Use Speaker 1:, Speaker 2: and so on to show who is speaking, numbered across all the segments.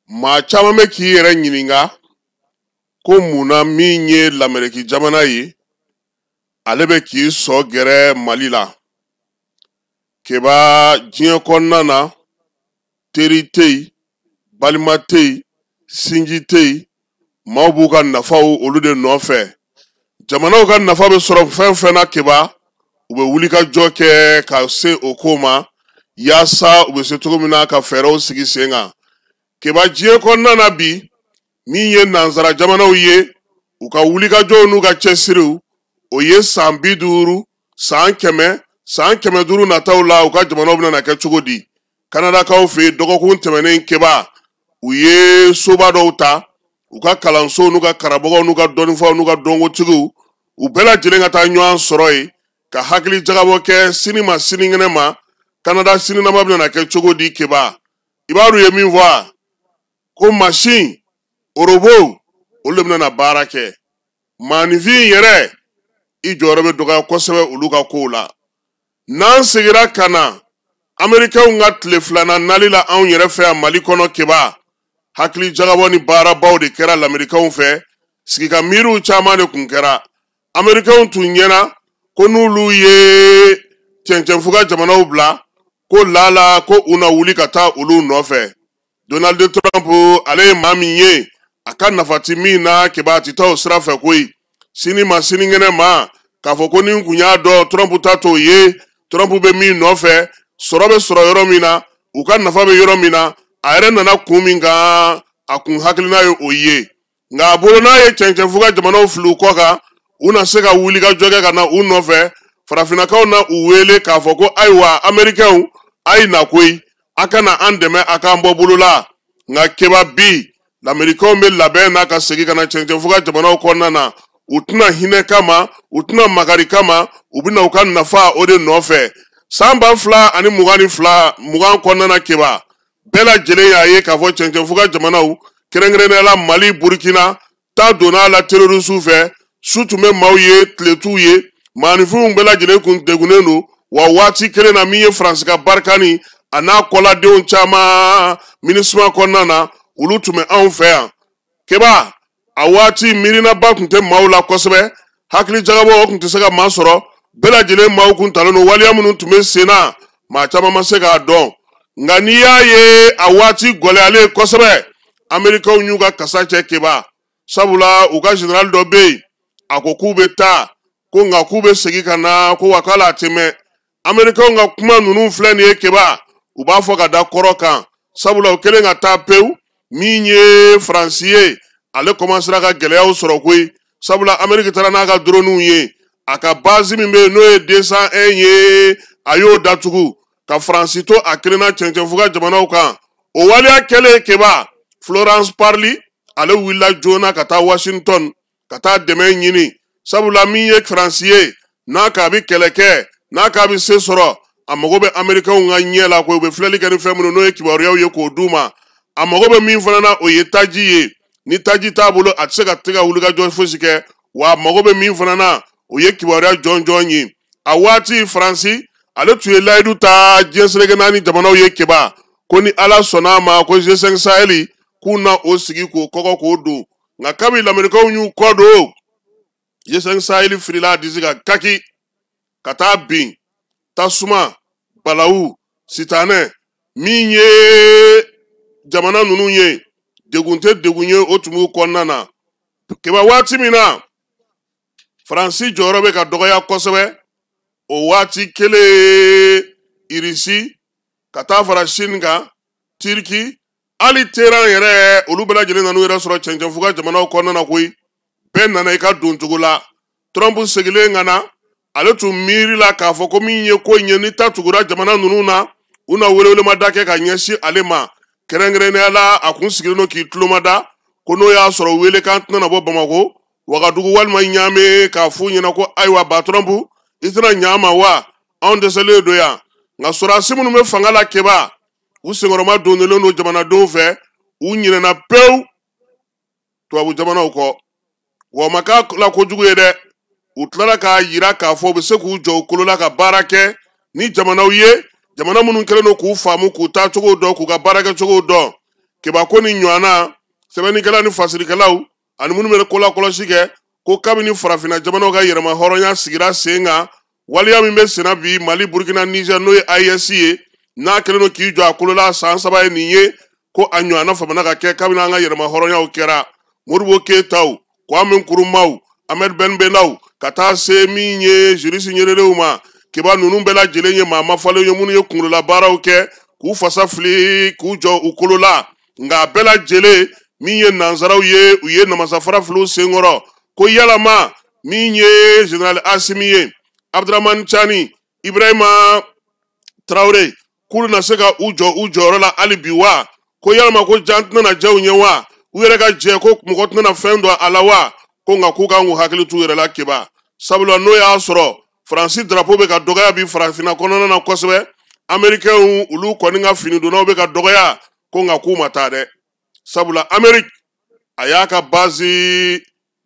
Speaker 1: Maa caman bɛ k'i yɛrɛ ɲininka ko mun na min ye Lameriki jamana ye, ale bɛ k'i sɔ gɛrɛ Mali la. Keba, diɲɛ kɔnɔna na, teri tɛ yen, balima tɛ yen, sinji tɛ yen, maaw b'u ka nafaw olu de nɔfɛ. Jamanaw ka nafa bɛ sɔrɔ fɛn fɛn na Keba, u bɛ wuli ka jɔ kɛ ka se o ko ma, yaasa u bɛ se cogo min na ka fɛɛrɛw sigi sen kan. Keba, diɲɛ kɔnɔna na bi, min ye nansara jamanaw ye, u ka wulikajɔw n'u ka cɛsiriw, o ye san 50, san 100, san 500 nataw la, u ka jamanaw bɛna kɛ cogo di? Kanadakaw fɛ yen, dɔgɔkun tɛmɛnen Keba, u ye soba dɔw ta, u ka kalansow n'u ka karamɔgɔw n'u ka dɔnnifaw n'u ka dɔnkotigiw, u bɛɛ lajɛlen ka taa ɲɔgɔn sɔrɔ yen ka hakili jagabɔ kɛ sini ma sinikɛnɛ ma, Kanada sininama bɛna kɛ cogo di? Keba, i b'a dɔn u ye min fɔ wa? Ko masin, orobo, olu de bɛna baara kɛ. Maaninfin yɛrɛ, i jɔyɔrɔ bɛ dɔgɔya kosɛbɛ olu ka kow la. N'an seginna ka na Amerikɛnw ka tile filanan nali la anw yɛrɛ fɛ yan Mali kɔnɔ Keba, hakili jagabɔ ni baarabaw de kɛra Lamerikɛnw fɛ, sigika miiriw caman de kun kɛra. Amerikɛnw tun ɲɛna ko n'olu ye cɛncɛnfuga jamanaw bila, ko lala ko u na wuli ka taa olu nɔfɛ. Donald Trump, ale ye maa min ye, a ka nafa ti min na Keba, a ti taa o sira fɛ koyi. Sini ma sinikɛnɛ ma, k'a fɔ ko ni n kun y'a dɔn Trump ta t'o ye. Trump bɛ min nɔfɛ, sɔrɔ bɛ sɔrɔ yɔrɔ min na, u ka nafa bɛ yɔrɔ min na, a yɛrɛ nana kun min kan, a kun hakilina ye o ye. Nka a bolo n'a ye cɛncɛnfuga jamanaw fili u kɔ kan, u na se ka wuli ka jɔ kɛ ka na u nɔfɛ. Farafinnakaw na u wele k'a fɔ ko ayiwa Amerikɛnw, a ye na koyi, a ka na an dɛmɛ, a k'an bɔ bolo la. Nka Keba, bi Lamerikɛnw bɛ labɛn na ka segin ka na cɛncɛnfuga jamanaw kɔnɔna na. U tɛna hinɛ kama, u tɛna makari kama, u bɛna u ka nafa o de nɔfɛ. San 2022 20 kɔnɔna na Keba, bɛɛ lajɛlen y'a ye k'a fɔ cɛncɛnfuga jamanaw, kɛrɛnkɛrɛnnenya la Mali, Burukina, ta donna a la terrorisiw fɛ. Su tun bɛ maaw ye, tile t'u ye, maaninfinw bɛɛ lajɛlen kun degunnen don. Wa waati kelen na, min ye Faransi ka Barikani a n'a kɔladenw caman MINUSMA kɔnɔna na, olu tun bɛ anw fɛ yan Keba. A waati miirinaba tun tɛ maaw la kosɛbɛ, hakili jagabɔ o tun tɛ se ka maa sɔrɔ, bɛɛ lajɛlen maaw kun talen don waleya minnu tun bɛ sen na, maa caman ma se k'a dɔn. Nka n'i y'a ye a waati gɛlɛyalen kosɛbɛ, Amerikɛnw y'u ka kasa cɛ Keba, sabula u ka général dɔ bɛ yen, a ko k'u bɛ taa, ko nka k'u bɛ segin ka na, ko wa k'ale a tɛ mɛn. Amerikɛnw ka kuma ninnu filɛ nin ye Keba, u b'a fɔ ka da kɔrɔ kan, sabula u kɛlen ka taa pewu, min ye Faransi ye, ale kɔmansera ka gɛlɛyaw sɔrɔ koyi, sabula Ameriki taara n'a ka droniw ye, a ka base min bɛ yen n'o ye 201 ye, a y'o datugu ka Faransi to a kelen na cɛncɛnfuga jamanaw kan. O waleya kɛlen Keba, Florence Parly ale wulila joona ka taa Washington ka taa dɛmɛ ɲini, sabula min ye Faransi ye, n'a k'a bɛ kɛlɛ kɛ, n'a k'a bɛ se sɔrɔ, a mago bɛ Amerikɛnw ka ɲɛ la koyi, u bɛ filɛli kɛ ni fɛn minnu n'o ye kibaruyaw ye k'o d'u ma. A mago bɛ min fana na, o ye taji ye. Ni taji t'a bolo, a tɛ se ka te ka wulikajɔ fosi kɛ. Wa a mago bɛ min fana na, o ye kibaruya jɔnjɔn ye. A waati Faransi ale tun ye layidu ta diɲɛ seleke naani jamanaw ye Keba, ko ni Ala sɔnna a ma, ko G5 Sahel k'u na o sigi k'o kɔgɔ k'o don. Nka kabi Lamerikɛnw y'u kɔ don, G5 Sahel firila a disi kan kaki ka taa bin tasuma balawu sitanɛ min ye jamana ninnu ye, degun tɛ degun ye o tun b'u kɔnɔna na Keba. Waati min na Faransi jɔyɔrɔ bɛ ka dɔgɔya kosɛbɛ, o waati kelen Irisi ka taa fara Sini kan, Tiriki, hali Teheran yɛrɛ, olu bɛɛ lajɛlen nan'u yɛrɛ sɔrɔ cɛncɛnfuga jamanaw kɔnɔna na koyi. Bɛɛ nana i ka doncogo la. Trump segilen ka na, ale tun miiri la k'a fɔ ko min ye ko in ye, ni ta tugura jamana ninnu na, u na welewelemada kɛ ka ɲɛsin ale ma. Kɛrɛnkɛrɛnnenya la, a kun sigilen don k'i tulomada ko n'o y'a sɔrɔ welekan tɛna na bɔ Bamakɔ, Wagadugu walima Ɲame k'a f'u ɲɛna ko ayiwa ba Trump, i tɛna ɲa ma wa, anw dɛsɛlen don yan. Nka sɔrɔdasi minnu bɛ fanga la Keba, u senkɔrɔma donnen don jamanadenw fɛ, u ɲinɛna pewu tubabu jamanaw kɔ. Wa o ma k'a la kojugu ye dɛ, u tilara k'a yira k'a fɔ u bɛ se k'u jɔ u kolo la ka baara kɛ ni jamanaw ye, jamana minnu kɛlen don k'u faamu, k'u taacogo dɔn, k'u ka baarakɛcogo dɔn. Keba ko ni ɲɔgɔnna sɛbɛnnikɛla ni fasirikɛlaw ani minnu bɛ ko lakɔlɔsi kɛ, ko kabini farafinna jamanaw ka yɛrɛma hɔrɔnya sigira sen kan, waleya min bɛ senna bi Mali, Burkina, Niger, n'o ye AES ye, n'a kɛlen don k'i jɔ a kolo la san 3 ye nin ye, ko a ɲɔgɔnna famana ka kɛ kabini an ka yɛrɛma hɔrɔnyaw kɛra. Modibo Keyitaw, Kwame Nkrumahw, Ahmed Ben Bellaw, ka taa se min ye Julius Nyererew ma, Keba ninnu bɛɛ lajɛlen ye maa mafalen ye minnu ye kunkololabaaraw kɛ k'u fasa fili k'u jɔ u kolo la. Nka a bɛɛ lajɛlen min ye nansaraw ye, u ye namasafara fili u senkɔrɔ, ko yalama min ye Général Assimi ye, Abdramane Tiani, Ibrahima Traoré, k'olu na se ka u jɔ u jɔyɔrɔ la hali bi wa? Ko yalama ko jan tɛna diya u ɲɛ wa? U yɛrɛ ka jɛ ko mɔgɔ tɛna fɛn don a la wa? Ko nka k'u kan k'u hakili t'u yɛrɛ la Keba, sabula n'o y'a sɔrɔ Faransi drapeau bɛ ka dɔgɔya bi farafinna kɔnɔna na kosɛbɛ, Américains olu kɔni ka finidonnaw bɛ ka dɔgɔya, ko nka k'u ma taa dɛ, sabula Amérique a y'a ka base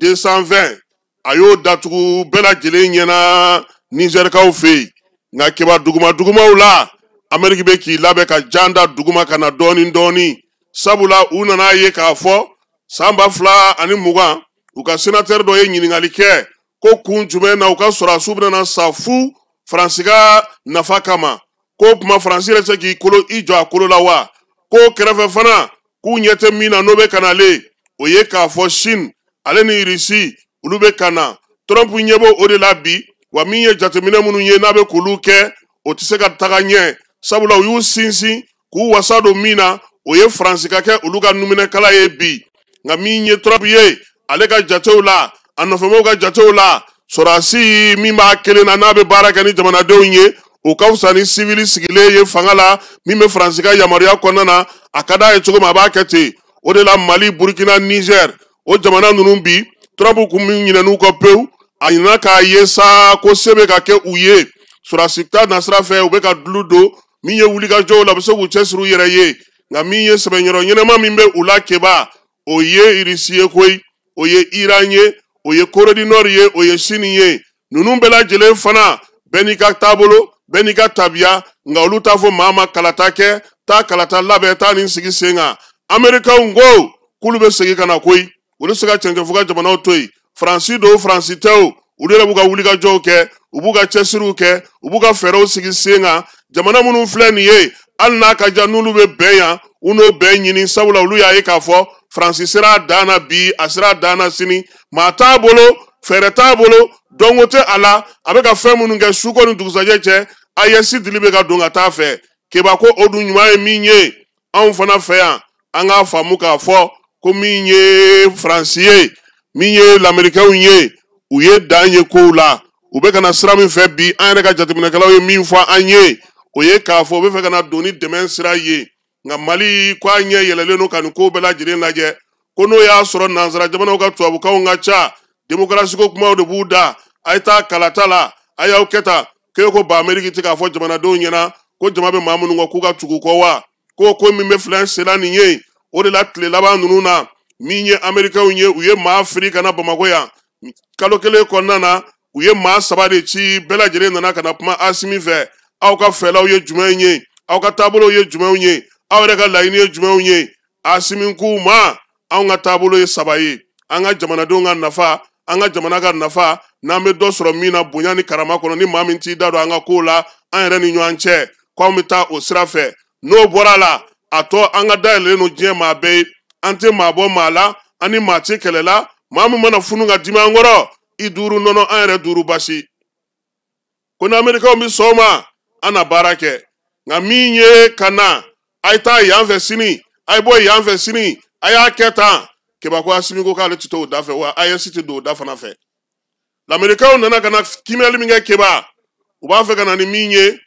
Speaker 1: 220 a y'o datugu bɛɛ lajɛlen ɲɛna Nizɛrikaw fɛ yen. Nka Keba duguma dugumaw la, Amérique bɛ k'i labɛn ka jan da duguma ka na dɔɔni dɔɔni, sabula u nana ye k'a fɔ san 2020 u ka sénateur dɔ ye ɲininkali kɛ ko kun jumɛn na u ka sɔrɔdasiw bɛna sa fu Faransi ka nafa kama, ko tuma Faransi yɛrɛ se k'i kolo i jɔ a kolo la wa? Ko kɛrɛfɛ fana k'u ɲɛ tɛ min na n'o bɛ ka nalen, o ye k'a fɔ Chine ale ni Russie olu bɛ ka na. Trump ɲɛ b'o o de la bi, wa min ye jateminɛ minnu ye n'a bɛ k'olu kɛ, o tɛ se ka taga ɲɛ, sabula u y'u sinsin k'u wasa don min na, o ye Faransi ka kɛ olu ka numinɛkala ye bi. Nka min ye Trump ye, ale ka jatew la, a nɔfɛmɔgɔw ka jatew la, sɔrɔdasi min b'a kelen na n'a bɛ baara kɛ ni jamanadenw ye, o ka fisa ni sivili sigilen ye fanga la min bɛ Faransi ka yamaruya kɔnɔna na, a ka d'a ye cogo min a b'a kɛ ten. O de la Mali, Burkina, Niger, o jamana ninnu bi, Trump kun min ɲinɛn'u kɔ pewu, a ɲinɛna k'a ye sa ko se bɛ ka kɛ u ye sɔrɔdasi ta nasira fɛ, u bɛ ka dulu don min ye wulikajɔw la, u bɛ se k'u cɛsiri u yɛrɛ ye. Nka min ye sɛbɛnyɔrɔ ɲɛnama min bɛ u la Keba, o ye Irisi ye koyi, o ye Iran ye, o ye Corée du Nord ye, o ye Chine ye. Ninnu bɛɛ lajɛlen fana bɛɛ n'i ka taabolo, bɛɛ n'i ka tabiya, nka olu t'a fɔ maa ma kalata kɛ, taa kalata labɛn, taa nin sigi sen kan. Américains ko k'olu bɛ segin ka na koyi, olu se ka cɛncɛnfuga jamanaw to yen. Faransi don, Faransi tɛ o, olu yɛrɛ b'u ka wulikajɔw kɛ, u b'u ka cɛsiriw kɛ, u b'u ka fɛɛrɛw sigi sen kan. Jamana minnu filɛ nin ye, hali n'a ka jan n'olu bɛ bɛn yan, u n'o bɛn ɲini, sabula olu y'a ye k'a fɔ Faransi sera a dan na bi, a sera a dan na sini, maa t'a bolo, fɛɛrɛ t'a bolo, dɔnko tɛ a la, a bɛ ka fɛn minnu kɛ suko ni dugusajɛ cɛ, AES dili bɛ ka don ka taa fɛ. Keba ko o dun ɲuman ye min ye, anw fana fɛ yan, an k'a faamu k'a fɔ ko min ye Faransi ye, min ye Lamerikɛnw ye, u ye dan ye kow la. U bɛ ka na sira min fɛ bi, an yɛrɛ ka jateminɛkɛlaw ye min fɔ an ye, o ye k'a fɔ u bɛ fɛ ka na don ni dɛmɛ sira ye. Nka Mali ko a ɲɛ yɛlɛlen don ka nin ko bɛɛ lajɛlen lajɛ, ko n'o y'a sɔrɔ nansara jamanaw ka tubabukanw ka ca, demokarasi ko kumaw de b'u da, a ye taa kalata la, a y'aw kɛ tan, k'e ko ba Ameriki tɛ k'a fɔ jamanadenw ɲɛna ko jama bɛ maa minnu kɔ k'u ka tugu kɔ wa? Ko ko min bɛ filɛ senna nin ye, o de la tile laban ninnu na, min ye Amerikɛnw ye, u ye maa firi ka na Bamakɔ yan kalo kelen kɔnɔna na, u ye maa 3 de ci, bɛɛ lajɛlen nana ka na kuma Asimi fɛ. Aw ka fɛlaw ye jumɛn ye? Aw ka taabolow ye jumɛnw ye? Aw yɛrɛ ka laɲini ye jumɛnw ye? Asimi k'u ma, anw ka taabolo ye 3 ye, an ka jamanadenw ka nafa, an ka jamana ka nafa, n'an bɛ dɔ sɔrɔ min na bonya ni karama kɔnɔ, ni maa min t'i da don an ka kow la, an yɛrɛ ni ɲɔgɔn cɛ, k'anw bɛ taa o sira fɛ. N'o bɔra a la, a tɔ an ka dayɛlɛlen don diɲɛ maa bɛɛ ye, an tɛ maa bɔ maa la, an ni maa tɛ kɛlɛ la, maa min mana funu ka dimi an kɔrɔ, i duuru nɔnɔ, an yɛrɛ duuru basi. Ko ni Amerikɛnw bɛ sɔn o ma, an na baara kɛ. Nka min ye ka na, a ye taa yan fɛ sini, a ye bɔ yan fɛ sini, a y'a kɛ tan. Keba ko Asimi ko k'ale tɛ t'o da fɛ, wa AES tɛ don o da fana fɛ. Lamerikɛnw nana ka na kimɛli min kɛ Keba, u b'a fɛ ka na ni min ye,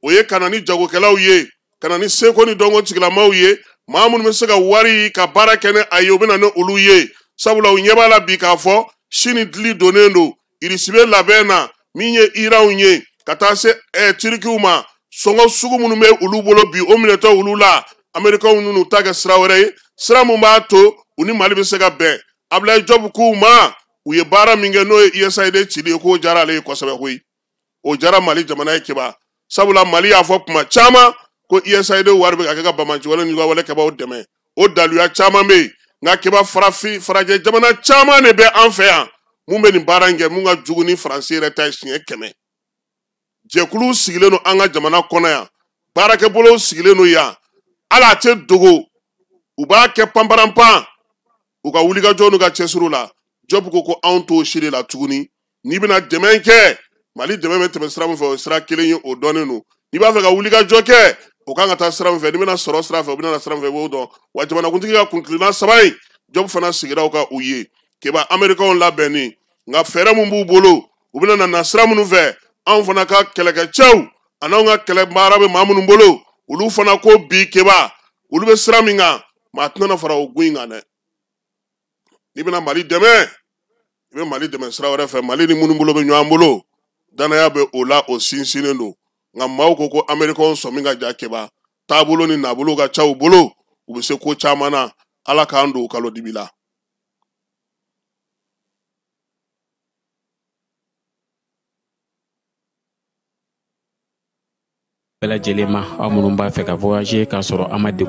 Speaker 1: o ye ka na ni jagokɛlaw ye, ka na ni seko ni dɔnko tigilamaw ye, maa minnu bɛ se ka wari ka baara kɛ ni a ye, u bɛ na ni olu ye. Sabula u ɲɛ b'a la bi k'a fɔ sini dili donnen don, Irisi bɛ labɛn na, min ye Iranw ye, ka taa se Tirikiw ma, sɔngɔ sugu minnu bɛ olu bolo bi, o minɛtɔ olu la, Amerikɛnw ninnu ta kɛ sira wɛrɛ ye, sira min b'a to u ni Mali bɛ se ka bɛn. Abulaye Jɔbu k'u ma, u ye baara min kɛ n'o ye USAID cili ye, k'o diyara ale ye kosɛbɛ koyi. O diyara Mali jamana ye Keba, sabula Mali y'a fɔ kuma caman ko USAID wari bɛ ka kɛ ka banbaanciwale ni wale kɛbaaw dɛmɛ. O daluya caman bɛ yen, nka Keba, farafin farajɛ jamana caman de bɛ an fɛ yan mun bɛ nin baara in kɛ, mun ka jugu ni Faransi yɛrɛ ta ye siɲɛ 100. Jɛkuluw sigilen don an ka jamana kɔnɔ yan, baarakɛbolow sigilen don yan, hali a tɛ dogo, u b'a kɛ panparanpan u ka wulikajɔ n'u ka cɛsiriw la. Jɔpu ko ko anw t'o si de la tuguni. N'i bɛna dɛmɛ kɛ Mali, dɛmɛ bɛ tɛmɛ sira min fɛ, o ye sira kelen ye, o dɔnnen don. N'i b'a fɛ ka wulikajɔ kɛ, o kan ka taa sira min fɛ, n'i bɛna sɔrɔ sira fɛ, o bɛna sira min fɛ, i b'o dɔn. Wa jamanakuntigi ka kuntilenna 3 in, Jɔpu fana sigira o kan u ye. Keba, Amerikɛnw labɛnni, nka fɛɛrɛ mun b'u bolo, u bɛna na sira minnu fɛ, anw fana ka kɛlɛkɛcɛw an'anw ka kɛlɛ baara bɛ maa minnu bolo, olu fana ko bi Keba, olu bɛ sira min kan, maa tɛna fara o gun in kan dɛ. N'i bɛna Mali dɛmɛ, i bɛ Mali dɛmɛ sira wɛrɛ fɛ. Mali ni minnu bolo bɛ ɲɔgɔn bolo, danaya bɛ o la, o sinsinnen don. Nka maaw ko ko Amerikɛnw sɔmi ka ja Keba, taabolo ni nabolo ka ca u bolo, u bɛ se ko caman na. Ala k'an don kalo dibi la.
Speaker 2: Bɛɛ lajɛlen ma, aw minnu b'a fɛ ka voyager k'a sɔrɔ a ma degun.